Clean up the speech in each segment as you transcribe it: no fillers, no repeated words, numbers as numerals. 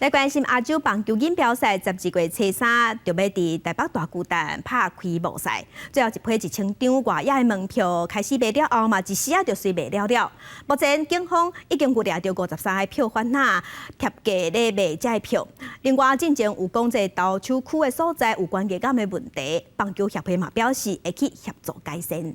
來關心亞洲棒球錦標賽，12月初三就欲佇台北大巨蛋拍開幕賽，最後一批1000張外野的門票開始賣了後嘛，一時仔就隨賣了了。目前警方已經有掠著53個票販仔貼價咧賣這个票。另外，進前有講這投手區的所在有關熱感的問題，棒球協會嘛表示會去協助改善。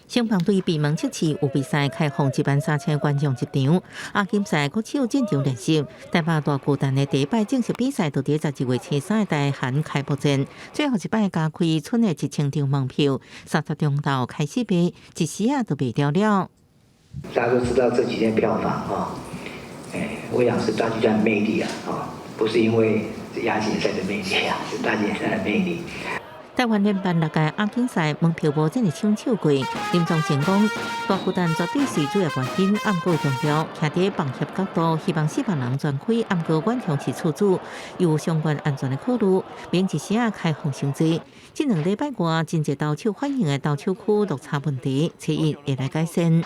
雙棒隊閉門測試有比賽開放1萬3千觀眾入場，亞錦賽國手進場練習。台北大巨蛋的第一擺正式比賽，就佇12月初三的台韓開幕戰，最後一擺加開賰的1000張門票，30鐘頭開始賣，一時仔就賣掉了。大家都知道這幾天票房啊，哎，我想是大巨蛋魅力啊，啊，不是因為亞錦賽的魅力啊，是大巨蛋的魅力。台灣連辦六屆亞錦賽門票無真係搶手過，林宗成講，大巨蛋絕對是主要原因，毋過強調，徛佇棒協角度，希望4萬人全開，毋過阮鄉是厝主，有相關安全的考慮，免一時仔開放傷濟。這2禮拜外，真濟投手反映的投手區落差問題，初一會來改善。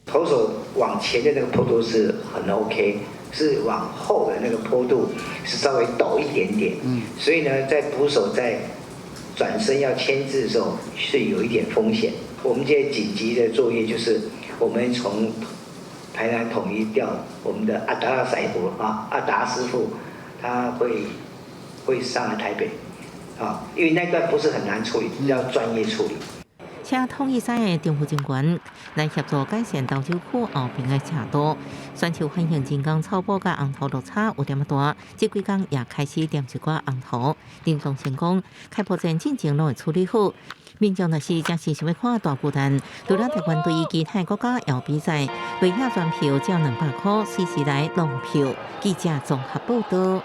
投手往前的那個坡度是很 OK，是往後的那個坡度是稍微陡一點點，所以呢，在捕手在轉身要牽制的時候是有一點風險。我們這緊急的作業就是，我們從台南統一調我們的阿達師傅啊，阿達師傅，他會上來台北，啊，因為那段不是很難處理，要專業處理。請統一賽的政府人員來協助改善投手區後邊的斜度。選手反映人工草埔佮紅土落差有點仔大，這幾工也開始墊一寡紅土。林宗成講，開幕戰進前攏會處理好。民眾若是真是想欲看大巨蛋，除了台灣對其他國家有比賽，落下全票只要200箍，隨時來弄票。記者綜合報道。